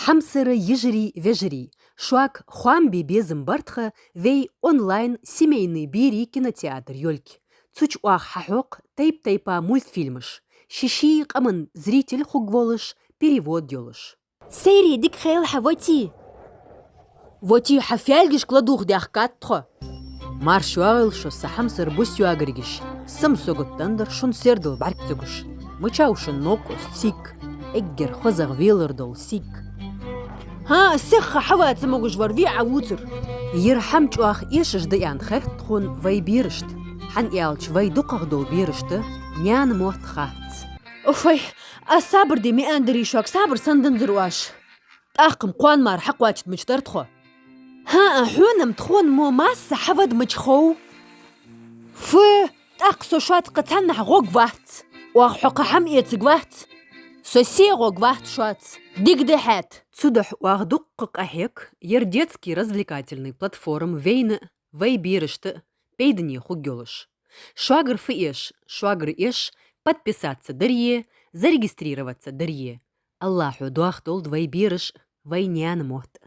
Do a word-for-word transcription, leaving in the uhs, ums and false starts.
Хьамсара йижарий, вежарий, шуга хоам бе безам бар тха вай онлайн семейни берий кинотеатр йолга. Цу чу оаха хьахьокх тайп-тайпара мультфильмаш, ший-ший къаман зритель хургволаш, перевод йолаш. Сайре дика хийла хьа, воти! Воти, хьа фаьлгашка ладувгӀа даьхкад тхо. Марша йоагӀийла шо, са хьамсара бус йоагаргаш, са-м саготтандар шун сердал бӀарг ца гуш. Мичав шун новкъост сийг, эггара хозагӀа велар дола сийг. ХӀаа, сиха хьава ца могаш вар, виӀа вувцар. Ер хӀама чӀоагӀа эшаш да аьнна хет тхона вай берашта. ХӀана аьлча вай дукхагӀа дола берашта наьна мотт хац. Уф-ай, аз сабар де меандарий шуга, сабар санна данзар оаш. ТӀаккха-м кхоана мара хьакхоачадмача дар тхо. ХӀаа, хьона-м тхона мо масса хьавадмача хов. Фу, тӀаккха со шоца кхы цхьаннахьа гӀоргвац. Оаха хьо кхы хӀама эцаргвац. Со се гӀоргвац шоца. Дика да хьаьта. Цудухьа оаха дуккха къахьег, ер детски развлекательни платформа вайна а, вай берашта а пайдане хургйолаш. Шугара фу эш, шугара эш подписаться даре, зарегистрироваться даре. АллахӀа доахдолда вай бераш, вай наьна мотт.